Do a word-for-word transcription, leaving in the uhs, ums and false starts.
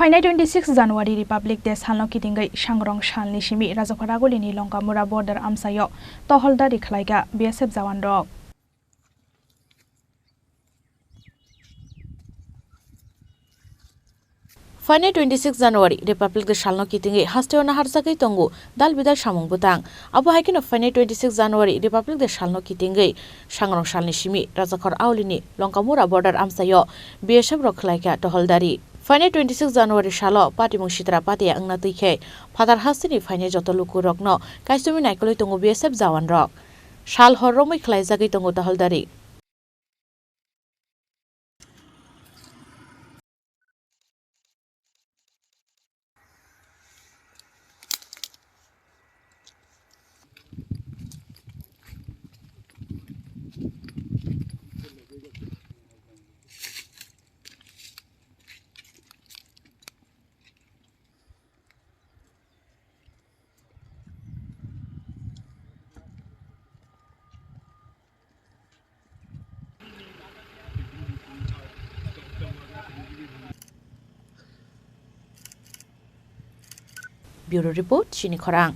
Phainai twenty six January Republic Day salno kitingwi Sangrong salni simi Rajakhor Agulini Longkamura border amchaio toholdari khlaikha B S F jawanrok. Phainai twenty six January Republic Day salno kitingwi hasteo naharjagwi tongo dal bidal samung bwtang. Abo hai kheno phainai twenty six January Republic Day salno kitingwi Sangrong salni simi Rajakhor Aulini Longkamura border amchaio B S F rok khlaikha toholdari. Phainai twenty six January salo patimung sitra patia wngna twi khe phatar hasteni phainai joto lukurokno kaisumi naikolwi tongo B S F jawanrok. Sal hor romwi khlaijagwi tongo toholdari. Bureau Report, Chini Khorang.